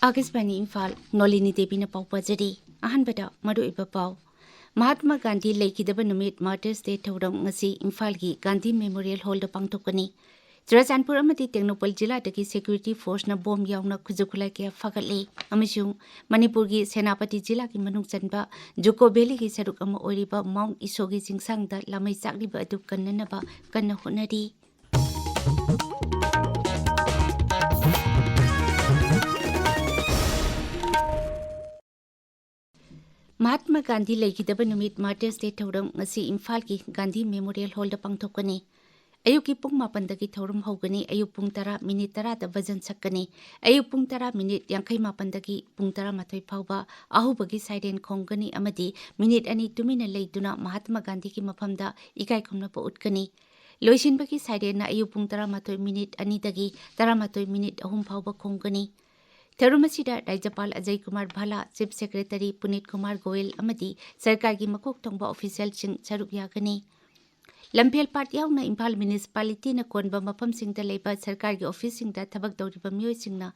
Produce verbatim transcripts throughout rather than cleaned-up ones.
ꯑꯥꯀꯥꯁꯕꯥꯅꯤ ꯏꯝꯐꯥꯜ, ꯅꯣꯂꯤꯅꯤ ꯗꯦꯕꯤꯅ ꯄꯥꯎ ꯄꯥꯖꯔꯤ꯫ ꯑꯍꯥꯟꯕꯗ ꯃꯔꯨꯑꯣꯏꯕ ꯄꯥꯎ꯫ ꯃꯍꯥꯠꯃꯥ ꯒꯥꯟꯙꯤ ꯂꯩꯈꯤꯗꯕ ꯅꯨꯃꯤꯠ, Martyrs Day ꯊꯧꯔꯝ ꯉꯁꯤ ꯏꯝꯐꯥꯜꯒꯤ ꯒꯥꯟꯙꯤ ꯃꯦꯃꯣꯔꯤꯌꯦꯜ ꯍꯣꯜꯗ ꯄꯥꯡꯊꯣꯛꯀꯅꯤ꯫ ꯆꯨꯔꯥꯆꯥꯟꯄꯨꯔ ꯑꯃꯗꯤ ꯇꯦꯡꯅꯧꯄꯜ ꯖꯤꯂꯥꯗꯒꯤ ꯁꯦꯀ꯭ꯌꯨꯔꯤꯇꯤ ꯐꯣꯔꯁꯅ ꯕꯣꯝ ꯌꯥꯎꯅ ꯈꯨꯠꯁꯨ ꯈꯨꯠꯂꯥꯏ ꯀꯌꯥ ꯐꯥꯒꯠꯂꯦ ꯑꯃꯁꯨꯡ ꯃꯅꯤꯄꯨꯔꯒꯤ ꯁꯦꯅꯥꯄꯇꯤ ꯖꯤꯂꯥꯒꯤ ꯃꯅꯨꯡ ꯆꯟꯕ ꯖꯨꯀꯣ ꯚꯦꯂꯤꯒꯤ ꯁꯔꯨꯛ ꯑꯃ ꯑꯣꯏꯔꯤꯕ ꯃꯥꯎꯟ ꯏꯁꯣꯒꯤ ꯆꯤꯡꯁꯥꯡꯗ ꯂꯥꯃꯩ ꯆꯥꯛꯂꯤꯕ ꯑꯗꯨ ꯀꯟꯅꯅꯕ ꯀꯟꯅ ꯍꯣꯠꯅꯔꯤ꯫ ꯃꯍꯥꯠꯃꯥ ꯒꯥꯟꯙꯤ ꯂꯩꯈꯤꯗꯕ ꯅꯨꯃꯤꯠ, Martyrs Day ꯊꯧꯔꯝ ꯉꯁꯤ ꯏꯝꯐꯥꯜꯒꯤ ꯒꯥꯟꯙꯤ ꯃꯦꯃꯣꯔꯤꯌꯦꯜ ꯍꯣꯜꯗ ꯄꯥꯡꯊꯣꯛꯀꯅꯤ꯫ ꯑꯌꯨꯛꯀꯤ ꯄꯨꯡ ꯃꯥꯄꯟꯗꯒꯤ ꯊꯧꯔꯝ ꯍꯧꯒꯅꯤ꯫ ꯑꯌꯨꯛ ꯄꯨꯡ ꯇꯔꯥ ꯃꯤꯅꯤꯠ ꯇꯔꯥꯗ ꯚꯖꯟ ꯁꯛꯀꯅꯤ꯫ ꯑꯌꯨꯛ ꯄꯨꯡ ꯇꯔꯥ ꯃꯤꯅꯤꯠ ꯌꯥꯡꯈꯩ ꯃꯥꯄꯟꯗꯒꯤ ꯄꯨꯡ ꯇꯔꯥꯃꯥꯊꯣꯏ ꯐꯥꯎꯕ ꯑꯍꯧꯕꯒꯤ ꯁꯥꯏꯔꯦꯟ ꯈꯣꯡꯒꯅꯤ ꯑꯃꯗꯤ ꯃꯤꯅꯤꯠ ꯑꯅꯤ ꯇꯨꯃꯤꯟꯅ ꯂꯩꯗꯨꯅ ꯃꯍꯥꯠꯃꯥ ꯒꯥꯟꯙꯤꯒꯤ ꯃꯐꯝꯗ ꯏꯀꯥꯏ ꯈꯨꯝꯅꯕ ꯎꯠꯀꯅꯤ꯫ ꯂꯣꯏꯁꯤꯟꯕꯒꯤ ꯁꯥꯏꯔꯦꯟꯅ ꯑꯌꯨꯛ ꯄꯨꯡ ꯇꯔꯥꯃꯥꯊꯣꯏ ꯃꯤꯅꯤꯠ ꯑꯅꯤꯗꯒꯤ ꯇꯔꯥꯃꯥꯊꯣꯏ ꯃꯤꯅꯤꯠ ꯑꯍꯨꯝ ꯐꯥꯎꯕ ꯈꯣꯡꯒꯅꯤ꯫ ꯊꯧꯔꯝ ꯑꯁꯤꯗ ꯔꯥꯖ꯭ꯌꯄꯥꯜ ꯑꯖꯌ ꯀꯨꯃꯥꯔ ꯚꯥꯂꯥ, ꯆꯤꯐ ꯁꯦꯀ꯭ꯔꯦꯇꯔꯤ ꯄꯨꯅꯤꯠ ꯀꯨꯃꯥꯔ ꯒꯣꯌꯦꯜ ꯑꯃꯗꯤ ꯁꯔꯀꯥꯔꯒꯤ ꯃꯀꯣꯛ ꯊꯣꯡꯕ ꯑꯣꯐꯤꯁꯤꯌꯦꯜꯁꯤꯡ ꯁꯔꯨꯛ ꯌꯥꯒꯅꯤ꯫ ꯂꯝꯐꯦꯜ ꯄꯥꯠ ꯌꯥꯎꯅ ꯏꯝꯐꯥꯜ ꯃ꯭ꯌꯨꯅꯤꯁꯤꯄꯥꯂꯤꯇꯤꯅ ꯀꯣꯟꯕ ꯃꯐꯝꯁꯤꯡꯗ ꯂꯩꯕ ꯁꯔꯀꯥꯔꯒꯤ ꯑꯣꯐꯤꯁꯁꯤꯡꯗ ꯊꯕꯛ ꯇꯧꯔꯤꯕ ꯃꯤꯑꯣꯏꯁꯤꯡꯅ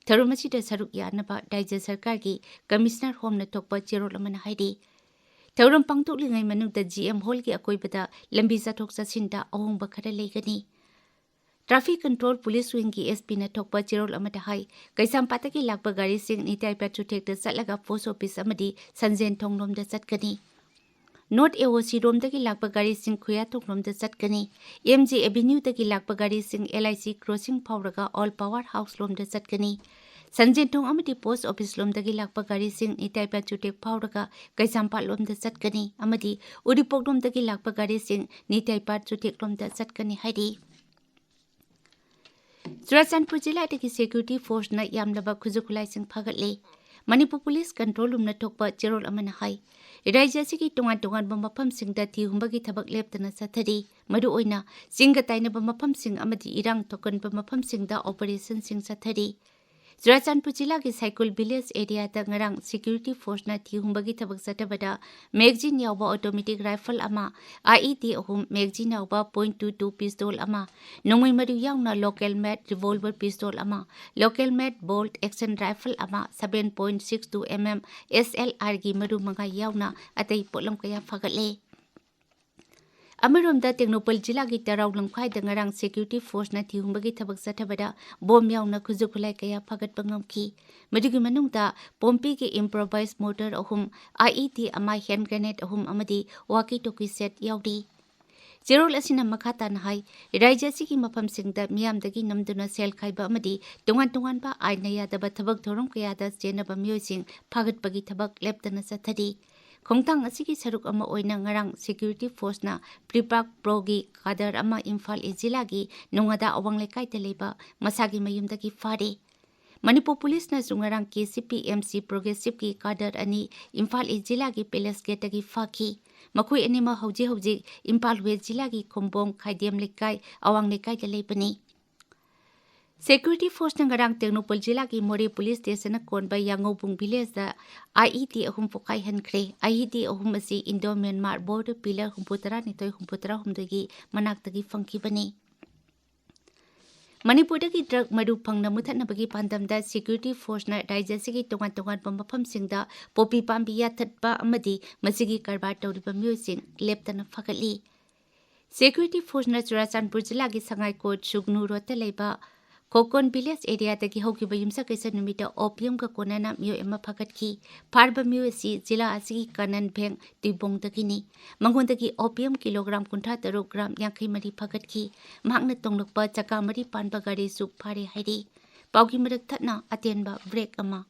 ꯊꯧꯔꯝ ꯑꯁꯤꯗ ꯁꯔꯨꯛ ꯌꯥꯅꯕ ꯔꯥꯖ꯭ꯌ ꯁꯔꯀꯥꯔꯒꯤ ꯀꯃꯤꯁꯅꯔ ꯍꯣꯝꯅ ꯊꯣꯛꯄ ꯆꯦꯔꯣꯜ ꯑꯃꯅ ꯍꯥꯏꯔꯤ꯫ ꯊꯧꯔꯝ ꯄꯥꯡꯊꯣꯛꯂꯤꯉꯩ ꯃꯅꯨꯡꯗ ꯖꯤ ꯑꯦꯝ ꯍꯣꯜꯒꯤ ꯑꯀꯣꯏꯕꯗ ꯂꯝꯕꯤ ꯆꯠꯊꯣꯛ ꯆꯠꯁꯤꯟꯗ ꯑꯍꯣꯡꯕ ꯈꯔ ꯂꯩꯒꯅꯤ꯫ ꯇ꯭ꯔꯥꯐꯤꯛ ꯀꯟꯇ꯭ꯔꯣꯜ ꯄꯨꯂꯤꯁ ꯋꯤꯡꯒꯤ ꯑꯦꯁ ꯄꯤꯅ ꯊꯣꯛꯄ ꯆꯦꯔꯣꯜ ꯑꯃꯗ ꯍꯥꯏ, ꯀꯩꯁꯥꯝꯄꯥꯠꯇꯒꯤ ꯂꯥꯛꯄ ꯒꯥꯔꯤꯁꯤꯡ ꯅꯤꯇꯥꯏ ꯄꯥꯠ ꯆꯨꯊꯦꯛꯇ ꯆꯠꯂꯒ ꯄꯣꯁ ꯑꯣꯐꯤꯁ ꯑꯃꯗꯤ ꯁꯟꯖꯦꯟ ꯊꯣꯡꯂꯣꯝꯗ ꯆꯠꯀꯅꯤ꯫ ꯅꯣꯔꯠ ꯑꯦ ꯑꯣ ꯁꯤ ꯔꯣꯝꯗꯒꯤ ꯂꯥꯛꯄ ꯒꯥꯔꯤꯁꯤꯡ ꯈꯨꯌꯥꯊꯣꯡꯂꯣꯝꯗ ꯆꯠꯀꯅꯤ꯫ ꯑꯦꯝ ꯖꯤ ꯑꯦꯚꯦꯅ꯭ꯌꯨꯗꯒꯤ ꯂꯥꯛꯄ ꯒꯥꯔꯤꯁꯤꯡ ꯑꯦꯜ ꯑꯥꯏ ꯁꯤ ꯀ꯭ꯔꯣꯁꯤꯡ ꯐꯥꯎꯔꯒ ꯑꯣꯜ ꯄꯥꯋꯔ ꯍꯥꯎꯁ ꯂꯣꯝꯗ ꯆꯠꯀꯅꯤ꯫ ꯁꯟꯖꯦꯟꯊꯣꯡ ꯑꯃꯗꯤ ꯄꯣꯁ ꯑꯣꯐꯤꯁ ꯂꯣꯝꯗꯒꯤ ꯂꯥꯛꯄ ꯒꯥꯔꯤꯁꯤꯡ ꯅꯤꯇꯥꯏ ꯄꯥꯠ ꯆꯨꯊꯦꯛ ꯐꯥꯎꯔꯒ ꯀꯩꯁꯥꯝꯄꯥꯠ ꯂꯣꯝꯗ ꯆꯠꯀꯅꯤ ꯑꯃꯗꯤ ꯎꯔꯤꯄꯣꯛ ꯂꯣꯝꯗꯒꯤ ꯂꯥꯛꯄ ꯒꯥꯔꯤꯁꯤꯡ ꯅꯤꯇꯥꯏ ꯄꯥꯠ ꯆꯨꯊꯦꯛ ꯂꯣꯝꯗ ꯆꯠꯀꯅꯤ ꯍꯥꯏꯔꯤ꯫ ꯆꯨꯔꯥꯆꯥꯟꯄꯨꯔ ꯖꯤꯂꯥꯗꯒꯤ ꯁꯦꯀ꯭ꯌꯨꯔꯤꯇꯤ ꯐꯣꯔꯁꯅ ꯌꯥꯝꯂꯕ ꯈꯨꯠꯁꯨ ꯈꯨꯠꯂꯥꯏꯁꯤꯡ ꯐꯥꯒꯠꯂꯦ꯫ ꯃꯅꯤꯄꯨꯔ ꯄꯨꯂꯤꯁ ꯀꯟꯇ꯭ꯔꯣꯜ ꯔꯨꯝꯅ ꯊꯣꯛꯄ ꯆꯦꯔꯣꯜ ꯑꯃꯅ ꯍꯥꯏ, ꯔꯥꯖ꯭ꯌ ꯑꯁꯤꯒꯤ ꯇꯣꯉꯥꯟ ꯇꯣꯉꯥꯟꯕ ꯃꯐꯝꯁꯤꯡꯗ ꯊꯤ ꯍꯨꯝꯕꯒꯤ ꯊꯕꯛ ꯂꯦꯞꯇꯅ ꯆꯠꯊꯔꯤ꯫ ꯃꯔꯨꯑꯣꯏꯅ ꯆꯤꯡꯒ ꯇꯥꯏꯅꯕ ꯃꯐꯝꯁꯤꯡ ꯑꯃꯗꯤ ꯏꯔꯥꯡ ꯊꯣꯛꯀꯟꯕ ꯃꯐꯝꯁꯤꯡꯗ ꯑꯣꯄꯔꯦꯁꯟꯁꯤꯡ ꯆꯠꯊꯔꯤ꯫ ꯆꯨꯔꯥꯆꯥꯟꯄꯨꯔ ꯖꯤꯂꯥꯒꯤ ꯁꯥꯏꯀꯨꯜ ꯚꯤꯂꯦꯖ ꯑꯦꯔꯤꯌꯥꯗ ꯉꯔꯥꯡ ꯁꯦꯀ꯭ꯌꯨꯔꯤꯇꯤ ꯐꯣꯔꯁꯅ ꯊꯤꯍꯨꯝꯕꯒꯤ ꯊꯕꯛ ꯆꯠꯊꯕꯗ ꯃꯦꯒꯖꯤꯟ ꯌꯥꯎꯕ ꯑꯣꯇꯣꯃꯦꯇꯤꯛ ꯔꯥꯏꯐꯜ ꯑꯃ, IED ꯑꯍꯨꯝ, ꯃꯦꯒꯖꯤꯟ ꯌꯥꯎꯕ ꯄꯣꯏꯟꯠ ꯇꯨ ꯇꯨ ꯄꯤꯁꯇꯣꯜ ꯑꯃ, ꯅꯣꯡꯃꯩ ꯃꯔꯨ ꯌꯥꯎꯅ ꯂꯣꯀꯦꯜ ꯃꯦꯗ ꯔꯤꯚꯣꯜꯚꯔ ꯄꯤꯁꯇꯣꯜ ꯑꯃ, ꯂꯣꯀꯦꯜ ꯃꯦꯗ ꯕꯣꯜꯠ ꯑꯦꯛꯁꯟ ꯔꯥꯏꯐꯜ ꯑꯃ, seven point six two MM SLRꯒꯤ ꯃꯔꯨ ꯃꯉꯥ ꯌꯥꯎꯅ ꯑꯇꯩ ꯄꯣꯠꯂꯝ ꯀꯌꯥ ꯐꯥꯒꯠꯂꯦ꯫ ꯑꯃꯔꯣꯝꯗ, ꯇꯦꯡꯅꯧꯄꯜ ꯖꯤꯂꯥꯒꯤ ꯇꯔꯥꯎ ꯂꯝꯈꯥꯏꯗ ꯉꯔꯥꯡ ꯁꯦꯀ꯭ꯌꯨꯔꯤꯇꯤ ꯐꯣꯔꯁꯅ ꯊꯤꯍꯨꯝꯕꯒꯤ ꯊꯕꯛ ꯆꯠꯊꯕꯗ ꯕꯣꯝ ꯌꯥꯎꯅ ꯈꯨꯠꯁꯨ ꯈꯨꯠꯂꯥꯏ ꯀꯌꯥ ꯐꯥꯒꯠꯄ ꯉꯝꯈꯤ꯫ ꯃꯗꯨꯒꯤ ꯃꯅꯨꯡꯗ ꯄꯣꯝꯄꯤꯒꯤ ꯏꯝꯄ꯭ꯔꯣꯚꯥꯏꯖ ꯃꯣꯔꯇꯔ ꯑꯍꯨꯝ, IED ꯑꯃ, ꯍꯦꯟ ꯒ꯭ꯔꯦꯅꯦꯗ ꯑꯍꯨꯝ ꯑꯃꯗꯤ ꯋꯥꯀꯤ ꯇꯣꯀꯤ ꯁꯦꯠ ꯌꯥꯎꯔꯤ꯫ ꯆꯦꯔꯣꯜ ꯑꯁꯤꯅ ꯃꯈꯥ ꯇꯥꯅ ꯍꯥꯏ, ꯔꯥꯖ꯭ꯌ ꯑꯁꯤꯒꯤ ꯃꯐꯝꯁꯤꯡꯗ ꯃꯤꯌꯥꯝꯗꯒꯤ ꯅꯝꯗꯨꯅ ꯁꯦꯜ ꯈꯥꯏꯕ ꯑꯃꯗꯤ ꯇꯣꯉꯥꯟ ꯇꯣꯉꯥꯟꯕ ꯑꯥꯏꯟꯅ ꯌꯥꯗꯕ ꯊꯕꯛ ꯊꯧꯔꯝ ꯀꯌꯥꯗ ꯆꯦꯟꯅꯕ ꯃꯤꯑꯣꯏꯁꯤꯡ ꯐꯥꯒꯠꯄꯒꯤ ꯊꯕꯛ ꯂꯦꯞꯇꯅ ꯆꯠꯊꯔꯤ꯫ ꯈꯣꯡꯊꯥꯡ ꯑꯁꯤꯒꯤ ꯁꯔꯨꯛ ꯑꯃ ꯑꯣꯏꯅ ꯉꯔꯥꯡ ꯁꯦꯀ꯭ꯌꯨꯔꯤꯇꯤ ꯐꯣꯔꯁꯅ ꯄ꯭ꯔꯤꯄꯥꯛ ꯄ꯭ꯔꯣꯒꯤ ꯀꯥꯗꯔ ꯑꯃ ꯏꯝꯐꯥꯜ ꯏꯁ ꯖꯤꯂꯥꯒꯤ ꯅꯣꯉꯥꯗꯥ ꯑꯋꯥꯡ ꯂꯩꯀꯥꯏꯗ ꯂꯩꯕ ꯃꯁꯥꯒꯤ ꯃꯌꯨꯝꯗꯒꯤ ꯐꯥꯔꯦ꯫ ꯃꯅꯤꯄꯨꯔ ꯄꯨꯂꯤꯁꯅꯁꯨ ꯉꯔꯥꯡ KCP MC ꯄ꯭ꯔꯣꯒ꯭ꯔꯦꯁꯤꯞꯀꯤ ꯀꯥꯗꯔ ꯑꯅꯤ ꯏꯝꯐꯥꯜ ꯏꯁ ꯖꯤꯂꯥꯒꯤ ꯄꯦꯂꯦꯁ ꯒꯦꯠꯇꯒꯤ ꯐꯥꯈꯤ꯫ ꯃꯈꯣꯏ ꯑꯅꯤꯃꯛ ꯍꯧꯖꯤꯛ ꯍꯧꯖꯤꯛ ꯏꯝꯐꯥꯜ ꯋꯦꯁ ꯖꯤꯂꯥꯒꯤ ꯈꯨꯝꯕꯣꯡ ꯈꯥꯏꯗꯦꯝ ꯂꯩꯀꯥꯏ ꯑꯋꯥꯡ ꯂꯩꯀꯥꯏꯗ ꯂꯩꯕꯅꯤ꯫ ꯁꯦꯀ꯭ꯌꯨꯔꯤꯇꯤ ꯐꯣꯔꯁꯅ ꯉꯔꯥꯡ ꯇꯦꯡꯅꯧꯄꯜ ꯖꯤꯂꯥꯒꯤ ꯃꯣꯔꯦ ꯄꯨꯂꯤꯁ ꯁ꯭ꯇꯦꯁꯟꯅ ꯀꯣꯟꯕ ꯌꯥꯉꯧꯕꯨꯡ ꯚꯤꯂꯦꯖꯇ IED ꯑꯍꯨꯝ ꯄꯣꯈꯥꯏꯍꯟꯈ꯭ꯔꯦ꯫ IED ꯑꯍꯨꯝ ꯑꯁꯤ ꯏꯟꯗꯣ ꯃ꯭ꯌꯥꯟꯃꯥꯔ ꯕꯣꯔꯗꯔ ꯄꯤꯂꯔ ꯍꯨꯝꯐꯨ ꯇꯔꯥꯅꯤꯊꯣꯏ ꯍꯨꯝꯐꯨ ꯇꯔꯥꯍꯨꯝꯗꯣꯏꯒꯤ ꯃꯅꯥꯛꯇꯒꯤ ꯐꯪꯈꯤꯕꯅꯤ꯫ ꯃꯅꯤꯄꯨꯔꯗꯒꯤ ꯗ꯭ꯔꯒ ꯃꯔꯨ ꯐꯪꯅ ꯃꯨꯊꯠꯅꯕꯒꯤ ꯄꯥꯟꯗꯝꯗ ꯁꯦꯀ꯭ꯌꯨꯔꯤꯇꯤ ꯐꯣꯔꯁꯅ ꯔꯥꯖ꯭ꯌ ꯑꯁꯤꯒꯤ ꯇꯣꯉꯥꯟ ꯇꯣꯉꯥꯟꯕ ꯃꯐꯝꯁꯤꯡꯗ ꯄꯣꯄꯤ ꯄꯥꯝꯕꯤ ꯌꯥꯟꯊꯠꯄ ꯑꯃꯗꯤ ꯃꯁꯤꯒꯤ ꯀꯔꯕꯥꯔ ꯇꯧꯔꯤꯕ ꯃꯤꯑꯣꯏꯁꯤꯡ ꯂꯦꯞꯇꯅ ꯐꯥꯒꯠꯂꯤ꯫ ꯁꯦꯀ꯭ꯌꯨꯔꯤꯇꯤ ꯐꯣꯔꯁꯅ ꯆꯨꯔꯥꯆꯥꯟꯄꯨꯔ ꯖꯤꯂꯥꯒꯤ ꯁꯉꯥꯏꯀꯣꯠ ꯁꯨꯒꯅꯨ ꯔꯣꯗꯇ ꯂꯩꯕ ꯈꯣꯀꯣꯟ ꯚꯤꯂꯦꯖ ꯑꯦꯔꯤꯌꯥꯗꯒꯤ ꯍꯧꯈꯤꯕ ꯌꯨꯝꯁꯀꯩꯁ ꯅꯨꯃꯤꯠꯇ ꯑꯣꯄꯤꯌꯝꯒ ꯀꯣꯟꯅꯅ ꯃꯤꯑꯣꯏ ꯑꯃ ꯐꯥꯒꯠꯈꯤ꯫ ꯐꯥꯔꯕ ꯃꯤꯑꯣꯏ ꯑꯁꯤ ꯖꯤꯂꯥ ꯑꯁꯤꯒꯤ ꯀꯥꯅꯟ ꯚꯦꯡ ꯇꯨꯏꯕꯣꯡꯗꯒꯤꯅꯤ꯫ ꯃꯉꯣꯟꯗꯒꯤ ꯑꯣꯄꯤꯌꯝ ꯀꯤꯂꯣꯒ꯭ꯔꯥꯝ ꯀꯨꯟꯊ꯭ꯔꯥ ꯇꯔꯨꯛ, ꯒ꯭ꯔꯥꯝ ꯌꯥꯡꯈꯩ ꯃꯔꯤ ꯐꯥꯒꯠꯈꯤ꯫ ꯃꯍꯥꯛꯅ ꯇꯣꯡꯂꯛꯄ ꯆꯀꯥ ꯃꯔꯤ ꯄꯥꯟꯕ ꯒꯥꯔꯤꯁꯨ ꯐꯥꯔꯦ ꯍꯥꯏꯔꯤ꯫ ꯄꯥꯎꯒꯤ ꯃꯔꯛ ꯊꯠꯅ ꯑꯇꯦꯟꯕ ꯕ꯭ꯔꯦꯛ ꯑꯃ꯫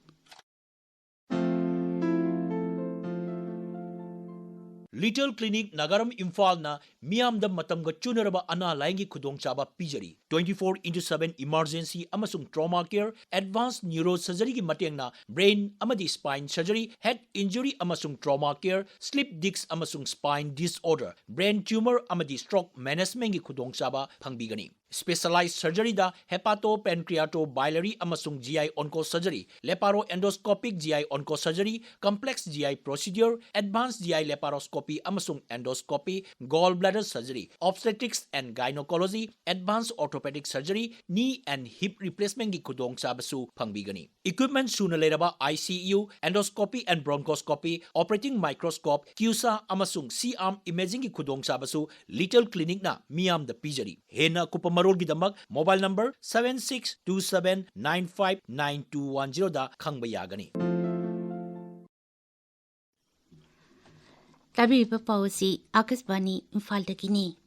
ꯂꯤꯇꯜ ꯀ꯭ꯂꯤꯅꯤꯛ ꯅꯥꯒꯥꯔꯝ ꯏꯝꯐꯥꯜꯅ ꯃꯤꯌꯥꯝꯗ ꯃꯇꯝꯒ ꯆꯨꯅꯔꯕ ꯑꯅꯥ ꯂꯥꯏꯌꯦꯡꯒꯤ ꯈꯨꯗꯣꯡꯆꯥꯕ ꯄꯤꯖꯔꯤ꯫ Twenty four into seven emergency ꯑꯃꯁꯨꯡ trauma care, advanced neuro surgeryꯒꯤ ꯃꯇꯦꯡꯅ brain ꯑꯃꯗꯤ spine surgery, head injury ꯑꯃꯁꯨꯡ trauma care, slip disc ꯑꯃꯁꯨꯡ spine disorder, brain tumor ꯑꯃꯗꯤ stroke managementꯒꯤ ꯈꯨꯗꯣꯡꯆꯥꯕ ꯐꯪꯕꯤꯒꯅꯤ꯫ Specialized surgery-ꯗ hepatopancreatobiliary ꯑꯃꯁꯨꯡ G I oncosurgery, laparoendoscopic G I oncosurgery, complex G I procedure, advanced G I laparoscopy ꯑꯃꯁꯨꯡ endoscopy, gallbladder surgery, obstetrics and gynecology, advanced orthopedic surgery, knee and hip replacement-ꯒꯤ ꯈꯨꯗꯣꯡꯆꯥꯕꯁꯨ ꯐꯪꯕꯤꯒꯅꯤ꯫ Equipment ꯁꯨꯅ ꯂꯩꯔꯕ I C U, endoscopy and bronchoscopy, operating microscope, CUSA ꯑꯃꯁꯨꯡ C-arm imaging-ꯒꯤ ꯈꯨꯗꯣꯡꯆꯥꯕꯁꯨ Little Clinic-ꯅ ꯃꯤꯌꯥꯝꯗ ꯄꯤꯖꯔꯤ꯫ ꯍꯦꯟꯅ ꯑꯀꯨꯞꯄ ꯃꯔꯣꯜꯒꯤꯗꯃꯛ mobile number seven six two seven nine five nine two one zero-ꯗ ꯈꯪꯕ ꯌꯥꯒꯅꯤ꯫ ꯇꯥꯕꯤꯔꯤꯕ ꯄꯥꯎ ꯑꯁꯤ ꯑꯥꯀꯥꯁꯕꯥꯅꯤ ꯏꯝꯐꯥꯜꯗꯒꯤꯅꯤ꯫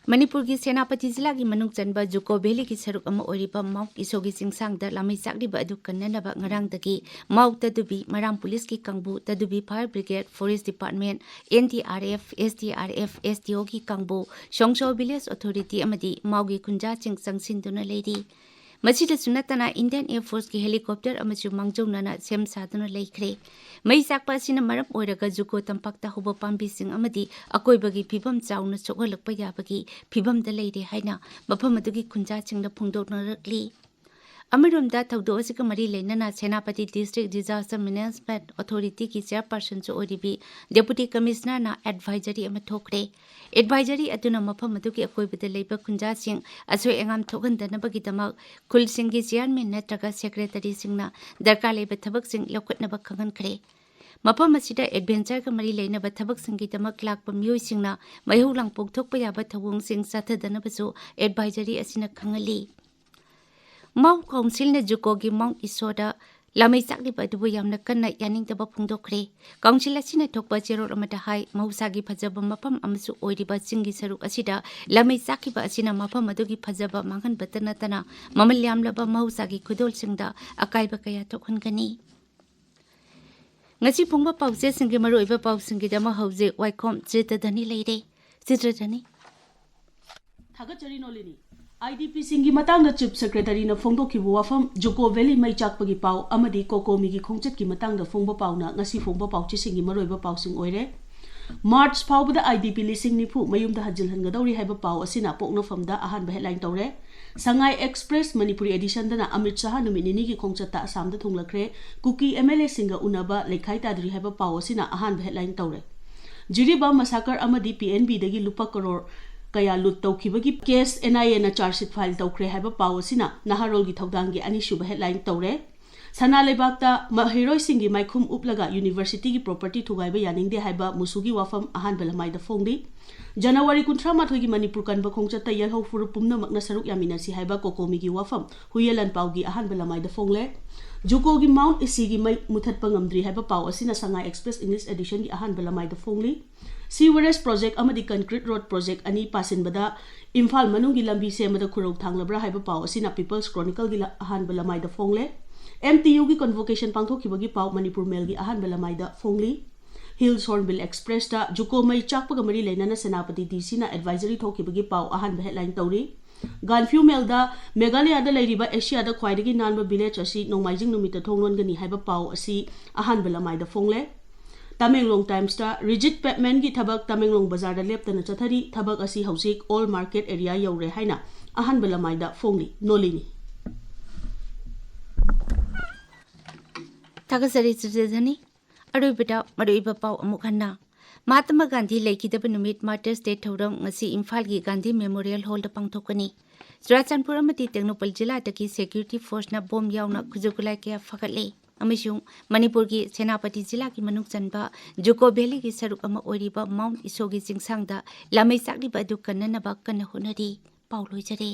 ꯃꯅꯤꯄꯨꯔꯒꯤ ꯁꯦꯅꯥꯄꯇꯤ ꯖꯤꯂꯥꯒꯤ ꯃꯅꯨꯡ ꯆꯟꯕ ꯖꯨꯀꯣ ꯚꯦꯂꯤꯒꯤ ꯁꯔꯨꯛ ꯑꯃ ꯑꯣꯏꯔꯤꯕ ꯃꯥꯎ ꯏꯁꯣꯒꯤ ꯆꯤꯡꯁꯥꯡꯗ ꯂꯥꯃꯩ ꯆꯥꯛꯂꯤꯕ ꯑꯗꯨ ꯀꯟꯅꯅꯕ ꯉꯔꯥꯡꯗꯒꯤ ꯃꯥꯎ ꯇꯗꯨꯕꯤ, ꯃꯔꯥꯝ ꯄꯨꯂꯤꯁꯀꯤ ꯀꯥꯡꯕꯨ, ꯇꯗꯨꯕꯤ Fire Brigade, Forest Department, N D R F, S D R F, S D O-ꯒꯤ ꯀꯥꯡꯕꯨ, ꯁꯣꯡꯁꯣ Village Authority ꯑꯃꯗꯤ ꯃꯥꯎꯒꯤ ꯈꯨꯟꯖꯥꯁꯤꯡ ꯆꯪꯁꯤꯟꯗꯨꯅ ꯂꯩꯔꯤ꯫ ꯃꯁꯤꯗꯁꯨ ꯅꯠꯇꯅ Indian Air Force-ꯀꯤ helicopter ꯑꯃꯁꯨ ꯃꯥꯡꯖꯧꯅꯅ ꯁꯦꯝ ꯁꯥꯗꯨꯅ ꯂꯩꯈ꯭ꯔꯦ꯫ ꯃꯩ ꯆꯥꯛꯄ ꯑꯁꯤꯅ ꯃꯔꯝ ꯑꯣꯏꯔꯒ ꯖꯨꯀꯣ ꯇꯝꯄꯥꯛꯇ ꯍꯧꯕ ꯄꯥꯝꯕꯤꯁꯤꯡ ꯑꯃꯗꯤ ꯑꯀꯣꯏꯕꯒꯤ ꯐꯤꯕꯝ ꯆꯥꯎꯅ ꯁꯣꯛꯍꯜꯂꯛꯄ ꯌꯥꯕꯒꯤ ꯐꯤꯕꯝꯗ ꯂꯩꯔꯦ ꯍꯥꯏꯅ ꯃꯐꯝ ꯑꯗꯨꯒꯤ ꯈꯨꯟꯖꯥꯁꯤꯡꯅ ꯐꯣꯡꯗꯣꯛꯅꯔꯛꯂꯤ꯫ ꯑꯃꯔꯣꯝꯗ ꯊꯧꯗꯣꯛ ꯑꯁꯤꯒ ꯃꯔꯤ ꯂꯩꯅꯅ Senapati District Disaster Management Authority-ꯒꯤ chairperson-ꯁꯨ ꯑꯣꯏꯔꯤꯕꯤ Deputy Commissioner-ꯅ advisory ꯑꯃ ꯊꯣꯛꯈ꯭ꯔꯦ꯫ Advisory ꯑꯗꯨꯅ ꯃꯐꯝ ꯑꯗꯨꯒꯤ ꯑꯀꯣꯏꯕꯗ ꯂꯩꯕ ꯈꯨꯟꯖꯥꯁꯤꯡ ꯑꯁꯣꯏ ꯑꯉꯥꯝ ꯊꯣꯛꯍꯟꯗꯅꯕꯒꯤꯗꯃꯛ ꯈꯨꯜꯁꯤꯡꯒꯤ chairman ꯅꯠꯇ꯭ꯔꯒ secretary-ꯁꯤꯡꯅ ꯗꯔꯀꯥꯔ ꯂꯩꯕ ꯊꯕꯛꯁꯤꯡ ꯂꯧꯈꯠꯅꯕ ꯈꯪꯍꯟꯈ꯭ꯔꯦ꯫ ꯃꯐꯝ ꯑꯁꯤꯗ adventure-ꯒ ꯃꯔꯤ ꯂꯩꯅꯕ ꯊꯕꯛꯁꯤꯡꯒꯤꯗꯃꯛ ꯂꯥꯛꯄ ꯃꯤꯑꯣꯏꯁꯤꯡꯅ ꯃꯩꯍꯧ ꯂꯥꯡꯄꯣꯛ ꯊꯣꯛꯄ ꯌꯥꯕ ꯊꯧꯑꯣꯡꯁꯤꯡ ꯆꯠꯊꯗꯅꯕꯁꯨ advisory ꯑꯁꯤꯅ ꯈꯪꯍꯜꯂꯤ꯫ ꯃꯥꯎ ꯀꯥꯎꯟꯁꯤꯜꯅ ꯖꯨꯀꯣꯒꯤ ꯃꯥꯎꯟ ꯏꯁꯣꯗ ꯂꯥꯃꯩ ꯆꯥꯛꯂꯤꯕ ꯑꯗꯨꯕꯨ ꯌꯥꯝꯅ ꯀꯟꯅ ꯌꯥꯅꯤꯡꯗꯕ ꯐꯣꯡꯗꯣꯛꯈ꯭ꯔꯦ꯫ ꯀꯥꯎꯟꯁꯤꯜ ꯑꯁꯤꯅ ꯊꯣꯛꯄ ꯆꯦꯔꯣꯜ ꯑꯃꯗ ꯍꯥꯏ, ꯃꯍꯧꯁꯥꯒꯤ ꯐꯖꯕ ꯃꯐꯝ ꯑꯃꯁꯨ ꯑꯣꯏꯔꯤꯕ ꯆꯤꯡꯒꯤ ꯁꯔꯨꯛ ꯑꯁꯤꯗ ꯂꯥꯃꯩ ꯆꯥꯛꯈꯤꯕ ꯑꯁꯤꯅ ꯃꯐꯝ ꯑꯗꯨꯒꯤ ꯐꯖꯕ ꯃꯥꯡꯍꯟꯕꯇ ꯅꯠꯇꯅ ꯃꯃꯜ ꯌꯥꯝꯂꯕ ꯃꯍꯧꯁꯥꯒꯤ ꯈꯨꯗꯣꯜꯁꯤꯡꯗ ꯑꯀꯥꯏꯕ ꯀꯌꯥ ꯊꯣꯛꯍꯟꯒꯅꯤ꯫ ꯉꯁꯤ ꯐꯣꯡꯕ ꯄꯥꯎꯆꯦꯁꯤꯡꯒꯤ ꯃꯔꯨꯑꯣꯏꯕ ꯄꯥꯎꯁꯤꯡꯒꯤꯗꯃꯛ ꯍꯧꯖꯤꯛ ꯋꯥꯏꯈꯣꯝ ꯆꯤꯇ꯭ꯔꯙꯅꯤ ꯂꯩꯔꯦ꯫ ꯆꯤꯇ꯭ꯔꯙꯅꯤ꯫ ꯊꯥꯒꯠꯆꯔꯤ ꯅꯣꯂꯤꯅꯤ꯫ I D P-ꯁꯤꯡꯒꯤ ꯃꯇꯥꯡꯗ Chief Secretary-ꯅ ꯐꯣꯡꯗꯣꯛꯈꯤꯕ ꯋꯥꯐꯝ, ꯖꯨꯀꯣ ꯚꯦꯂꯤ ꯃꯩ ꯆꯥꯛꯄꯒꯤ ꯄꯥꯎ ꯑꯃꯗꯤ ꯀꯣꯀꯣꯃꯤꯒꯤ ꯈꯣꯡꯆꯠꯀꯤ ꯃꯇꯥꯡꯗ ꯐꯣꯡꯕ ꯄꯥꯎꯅ ꯉꯁꯤ ꯐꯣꯡꯕ ꯄꯥꯎꯆꯦꯁꯤꯡꯒꯤ ꯃꯔꯨꯑꯣꯏꯕ ꯄꯥꯎꯁꯤꯡ ꯑꯣꯏꯔꯦ꯫ ꯃꯥꯔꯆ ꯐꯥꯎꯕꯗ IDP ꯂꯤꯁꯤꯡ ꯅꯤꯐꯨ ꯃꯌꯨꯝꯗ ꯍꯟꯖꯤꯜꯍꯟꯒꯗꯧꯔꯤ ꯍꯥꯏꯕ ꯄꯥꯎ ꯑꯁꯤꯅ ꯄꯣꯛꯅꯐꯝꯗ ꯑꯍꯥꯟꯕ headline ꯇꯧꯔꯦ꯫ ꯁꯉꯥꯏ ꯑꯦꯛꯁꯄ꯭ꯔꯦꯁ ꯃꯅꯤꯄꯨꯔꯤ editionꯗꯅ ꯑꯃꯤꯠ ꯁꯍꯥ ꯅꯨꯃꯤꯠ ꯅꯤꯅꯤꯒꯤ ꯈꯣꯡꯆꯠꯇ ꯑꯁꯥꯝꯗ ꯊꯨꯡꯂꯈ꯭ꯔꯦ꯫ ꯀꯨꯀꯤ MLAꯁꯤꯡꯒ ꯎꯅꯕ ꯂꯩꯈꯥꯏ ꯇꯥꯗ꯭ꯔꯤ ꯍꯥꯏꯕ ꯄꯥꯎ ꯑꯁꯤꯅ ꯑꯍꯥꯟꯕ headline ꯇꯧꯔꯦ꯫ ꯖꯤꯔꯤꯕꯥꯝ massacre ꯑꯃꯗꯤ PNBꯗꯒꯤ ꯂꯨꯄꯥ ꯀꯔꯣꯔ ꯀꯌꯥ ꯂꯨꯠ ꯇꯧꯈꯤꯕꯒꯤ case NIAꯅ charge sheet file ꯇꯧꯈ꯭ꯔꯦ ꯍꯥꯏꯕ ꯄꯥꯎ ꯑꯁꯤꯅ ꯅꯍꯥꯔꯣꯜꯒꯤ ꯊꯧꯗꯥꯡꯒꯤ ꯑꯅꯤꯁꯨꯕ headline ꯇꯧꯔꯦ꯫ ꯁꯅꯥ ꯂꯩꯕꯥꯛꯇ ꯃꯍꯩꯔꯣꯏꯁꯤꯡꯒꯤ ꯃꯥꯏꯈꯨꯝ ꯎꯞꯂꯒ universityꯒꯤ property ꯊꯨꯒꯥꯏꯕ ꯌꯥꯅꯤꯡꯗꯦ ꯍꯥꯏꯕ ꯃꯨꯁꯨꯒꯤ ꯋꯥꯐꯝ ꯑꯍꯥꯟꯕ ꯂꯃꯥꯏꯗ ꯐꯣꯡꯂꯤ꯫ ꯖꯅꯋꯥꯔꯤ ꯀꯨꯟꯊ꯭ꯔꯥ ꯃꯥꯊꯣꯏꯒꯤ ꯃꯅꯤꯄꯨꯔ ꯀꯟꯕ ꯈꯣꯡꯆꯠꯇ ꯌꯦꯜꯍꯧ ꯐꯨꯔꯨꯞ ꯄꯨꯝꯅꯃꯛꯅ ꯁꯔꯨꯛ ꯌꯥꯃꯤꯟꯅꯁꯤ ꯍꯥꯏꯕ ꯀꯣꯀꯣꯃꯤꯒꯤ ꯋꯥꯐꯝ ꯍꯨꯌꯦꯟ ꯂꯥꯟꯄꯥꯎꯒꯤ ꯑꯍꯥꯟꯕ ꯂꯃꯥꯏꯗ ꯐꯣꯡꯂꯦ꯫ ꯖꯨꯀꯣꯒꯤ ꯃꯥꯎꯟꯠ ꯏꯁꯤꯒꯤ ꯃꯩ ꯃꯨꯊꯠꯄ ꯉꯝꯗ꯭ꯔꯤ ꯍꯥꯏꯕ ꯄꯥꯎ ꯑꯁꯤꯅ ꯁꯉꯥꯏ ꯑꯦꯛꯁꯄ꯭ꯔꯦꯁ English editionꯒꯤ ꯑꯍꯥꯟꯕ ꯂꯃꯥꯏꯗ ꯐꯣꯡꯂꯤ꯫ Sewerage project ꯑꯃꯗꯤ concrete road project ꯑꯅꯤ ꯄꯥꯁꯤꯟꯕꯗ ꯏꯝꯐꯥꯜ ꯃꯅꯨꯡꯒꯤ ꯂꯝꯕꯤ ꯁꯦꯝꯕꯗ ꯈꯨꯔꯧ ꯊꯥꯡꯂꯕ꯭ꯔꯥ ꯍꯥꯏꯕ ꯄꯥꯎ ꯑꯁꯤꯅ People's Chronicleꯒꯤ ꯂ-, ꯑꯍꯥꯟꯕ ꯂꯃꯥꯏꯗ ꯐꯣꯡꯂꯦ꯫ MTUꯒꯤ convocation ꯄꯥꯡꯊꯣꯛꯈꯤꯕꯒꯤ ꯄꯥꯎ ꯃꯅꯤꯄꯨꯔ Mailꯒꯤ ꯑꯍꯥꯟꯕ ꯂꯃꯥꯏꯗ ꯐꯣꯡꯂꯤ꯫ Hills Hornbill Expressꯇ ꯖꯨꯀꯣ ꯃꯩ ꯆꯥꯛꯄꯒ ꯃꯔꯤ ꯂꯩꯅꯅ ꯁꯦꯅꯥꯄꯇꯤ DCꯅ advisory ꯊꯣꯛꯈꯤꯕꯒꯤ ꯄꯥꯎ ꯑꯍꯥꯟꯕ headline ꯇꯧꯔꯤ꯫ Gaanphiu Mailꯗ ꯃꯦꯘꯥꯂꯌꯥꯗ ꯂꯩꯔꯤꯕ ꯑꯦꯁꯤꯌꯥꯗ ꯈ꯭ꯋꯥꯏꯗꯒꯤ ꯅꯥꯟꯕ village ꯑꯁꯤ ꯅꯣꯡꯃꯥꯏꯖꯤꯡ ꯅꯨꯃꯤꯠꯇ ꯊꯣꯡ ꯂꯣꯟꯒꯅꯤ ꯍꯥꯏꯕ ꯄꯥꯎ ꯑꯁꯤ ꯑꯍꯥꯟꯕ ꯂꯃꯥꯏꯗ ꯐꯣꯡꯂꯦ꯫ ꯇꯃꯦꯡꯂꯣꯡ Timesꯇ rigid pavementꯒꯤ ꯊꯕꯛ ꯇꯃꯦꯡꯂꯣꯡ ꯕꯖꯥꯔꯗ ꯂꯦꯞꯇꯅ ꯆꯠꯊꯔꯤ, ꯊꯕꯛ ꯑꯁꯤ ꯍꯧꯖꯤꯛ Old Market area ꯌꯧꯔꯦ ꯍꯥꯏꯅ ꯑꯍꯥꯟꯕ ꯂꯃꯥꯏꯗ ꯐꯣꯡꯂꯤ꯫ ꯅꯣꯂꯤꯅꯤ꯫ ꯊꯥꯒꯠꯆꯔꯤ ꯆꯤꯆꯦ ꯙꯅꯤ꯫ ꯑꯔꯣꯏꯕꯗ ꯃꯔꯨꯑꯣꯏꯕ ꯄꯥꯎ ꯑꯃꯨꯛ ꯍꯟꯅ꯫ ꯃꯍꯥꯇꯃꯥ ꯒꯥꯟꯙꯤ ꯂꯩꯈꯤꯗꯕ ꯅꯨꯃꯤꯠ Martyrs Day ꯊꯧꯔꯝ ꯉꯁꯤ ꯏꯝꯐꯥꯜꯒꯤ ꯒꯥꯟꯙꯤ Memorial Hallꯗ ꯄꯥꯡꯊꯣꯛꯀꯅꯤ꯫ ꯆꯨꯔꯥꯆꯥꯟꯄꯨꯔ ꯑꯃꯗꯤ ꯇꯦꯡꯅꯧꯄꯜ ꯖꯤꯂꯥꯗꯒꯤ security forceꯅ bomb ꯌꯥꯎꯅ ꯈꯨꯠꯁꯨ ꯈꯨꯠꯂꯥꯏ ꯀꯌꯥ ꯐꯥꯒꯠꯂꯦ ꯑꯃꯁꯨꯡ ꯃꯅꯤꯄꯨꯔꯒꯤ ꯁꯦꯅꯥꯄꯇꯤ ꯖꯤꯂꯥꯒꯤ ꯃꯅꯨꯡ ꯆꯟꯕ ꯖꯨꯀꯣ valleyꯒꯤ ꯁꯔꯨꯛ ꯑꯃ ꯑꯣꯏꯔꯤꯕ ꯃꯥꯎꯟꯠ ꯏꯁꯣꯒꯤ ꯆꯤꯡꯁꯥꯡꯗ ꯂꯥꯃꯩ ꯆꯥꯛꯂꯤꯕ ꯑꯗꯨ ꯀꯟꯅꯅꯕ ꯀꯟꯅ ꯍꯣꯠꯅꯔꯤ꯫ ꯄꯥꯎ ꯂꯣꯏꯖꯔꯦ꯫